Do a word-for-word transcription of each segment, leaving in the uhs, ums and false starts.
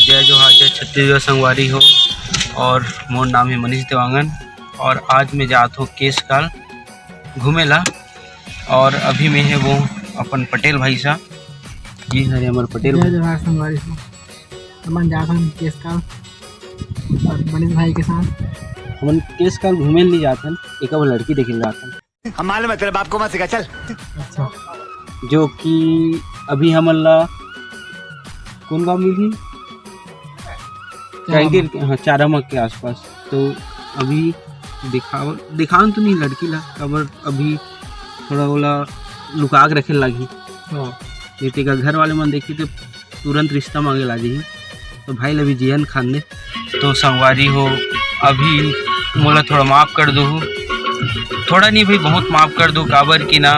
जय जोहार, जय छत्तीसगढ़ संगवारी हो। और मोर नाम है मनीष देवांगन और आज मैं जात हूँ केसकाल घूमे ला। और अभी मैं है वो अपन पटेल भाई सा, जी हरे हमर पटेल जय भाई। जोहार संगवारी हो। हमन जात हन केसकाल और मनीष भाई के साथ। हमन केसकाल घूमे नहीं जात हन, एक अब लड़की देखे जात हन। हम मालूम है तेरे बाप को मत सिखा, चल। अच्छा। जो कि अभी हमन ला कौन गांव मिली? चारामा। कांगेर के, हाँ, चारामा के आसपास। तो अभी दिखाव दिखावन तो नहीं लड़की ला, काबर अभी थोड़ा ओला लुका के रखे लागही। हाँ। नहीं तो एकर घर वाले मन देखी तो तुरंत रिश्ता मांगे लागी। तो भाई ला भी जियन खान दे। तो संगवारी हो, अभी मोला थोड़ा माफ कर दो, थोड़ा नहीं भाई, बहुत माफ कर दो, काबर कि ना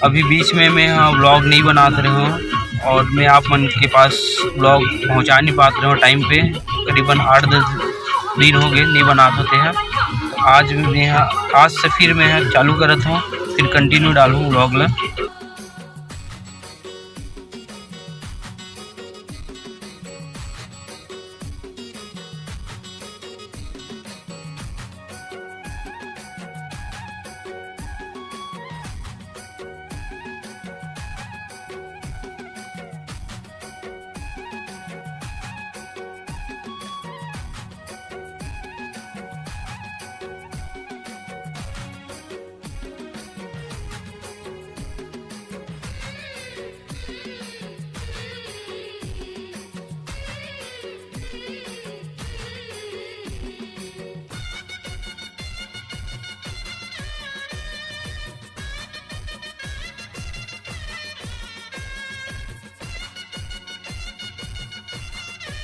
अभी बीच में मैं हाँ व्लॉग नहीं बनात रहे हूँ और मैं आप मन के पास व्लॉग पहुँचा नहीं पात रहे हूँ टाइम पे। करीबन आठ दस दिन हो गए नहीं बनात होते हैं। तो आज भी मैं हाँ, आज से फिर मैं हाँ चालू करत हूँ, फिर कंटिन्यू डालूँ व्लॉग ला।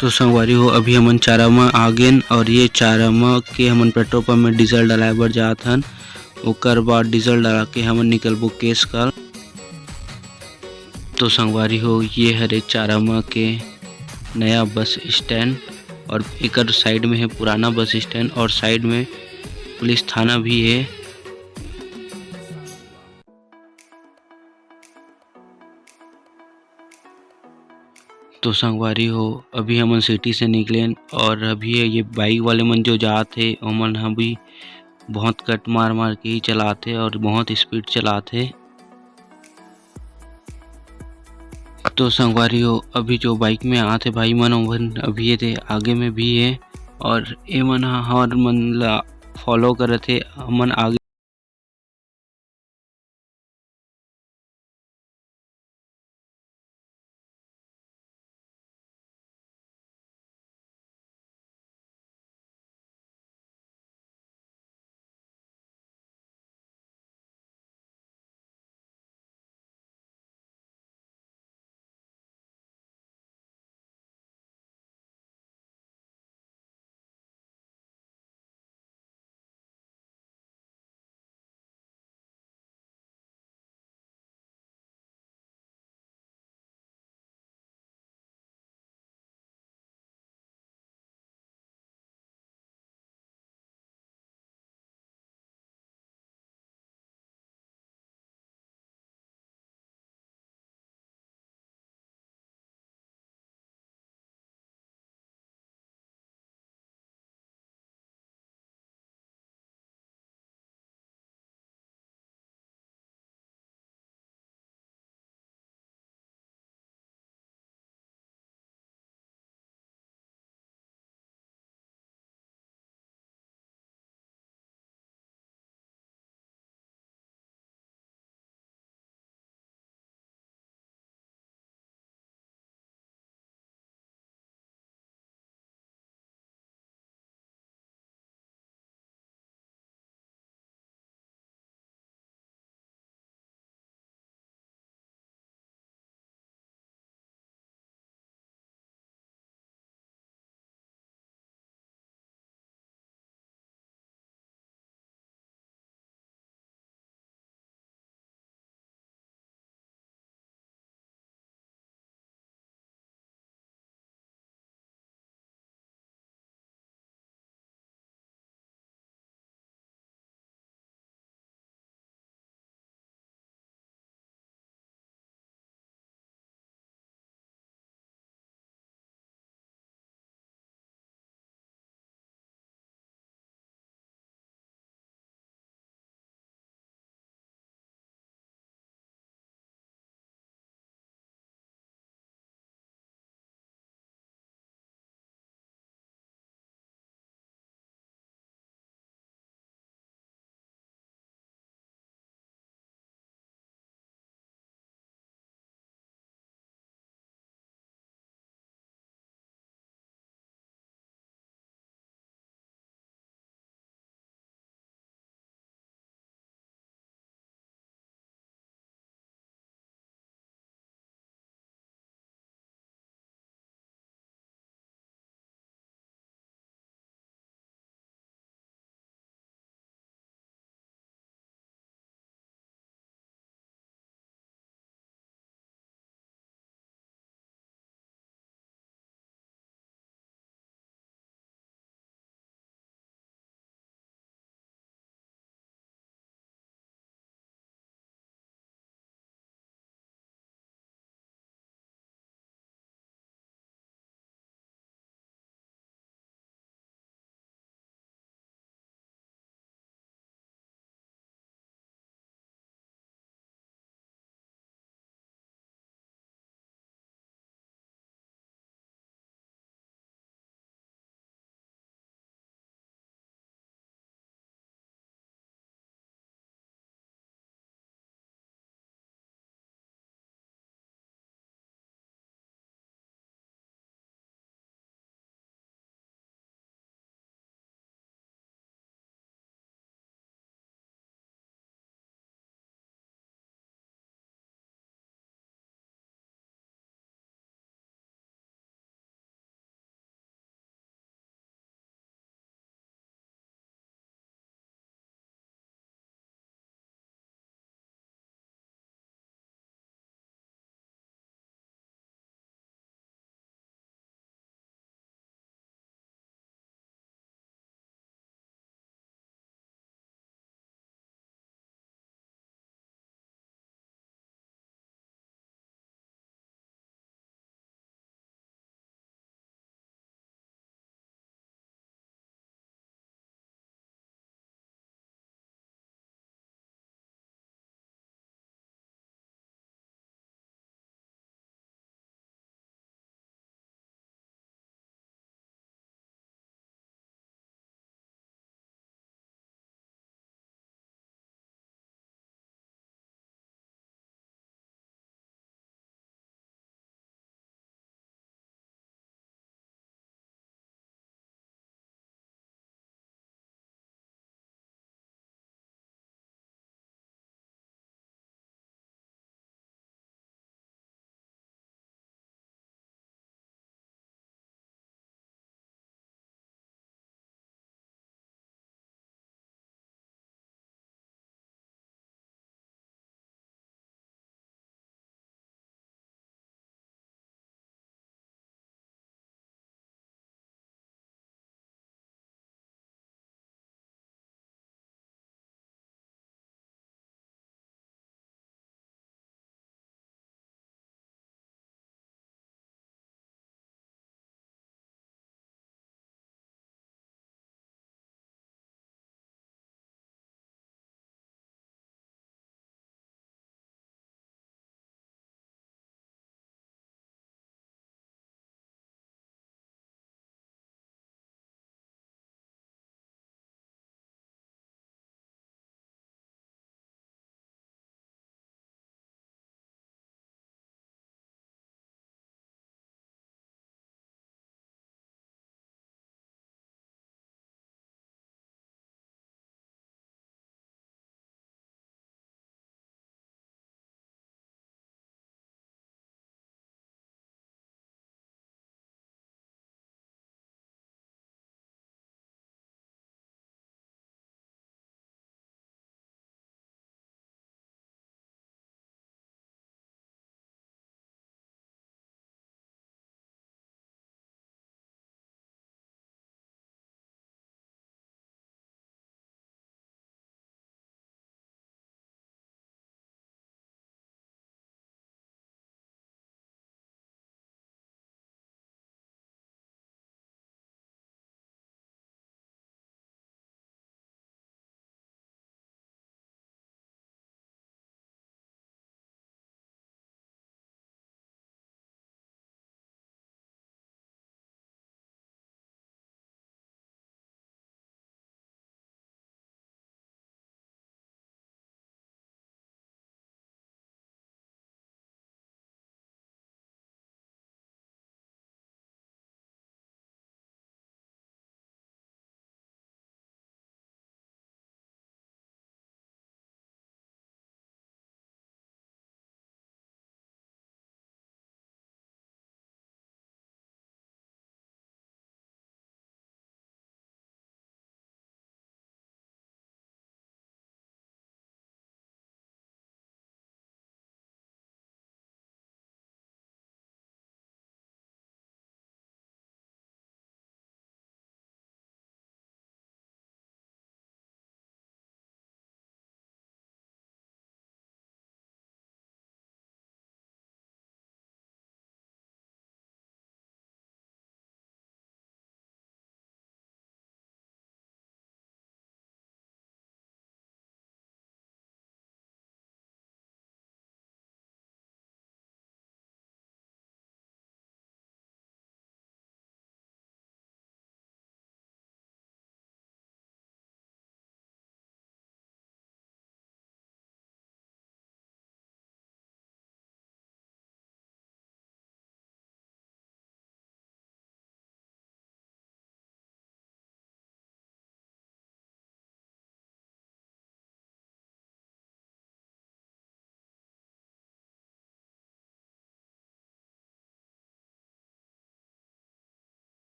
तो संगवारी हो, अभी हमन चारामा आ गेन और ये चारामा के हमन पेट्रोल पंप में डीजल डलाए बर जात हन। ओकर बाद डीजल डला के हमन निकलबो केसकाल। तो संगवारी हो, ये हरे चारामा के नया बस स्टैंड और एकर साइड में है पुराना बस स्टैंड और साइड में पुलिस थाना भी है। तो संगवारी हो, अभी हमन सिटी से निकलेन और अभी ये बाइक वाले मन जो जात हे, ओमन ह भी बहुत कट मार मार के ही चलात हे और बहुत स्पीड चलात हे। तो संगवारी हो, अभी जो बाइक में आत हे भाई मन, ओमन अभी ये दे आगे में भी हे और ए मन ह हमर मन ला फॉलो करत हे। हमन आगे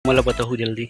मोला बताहू जल्दी।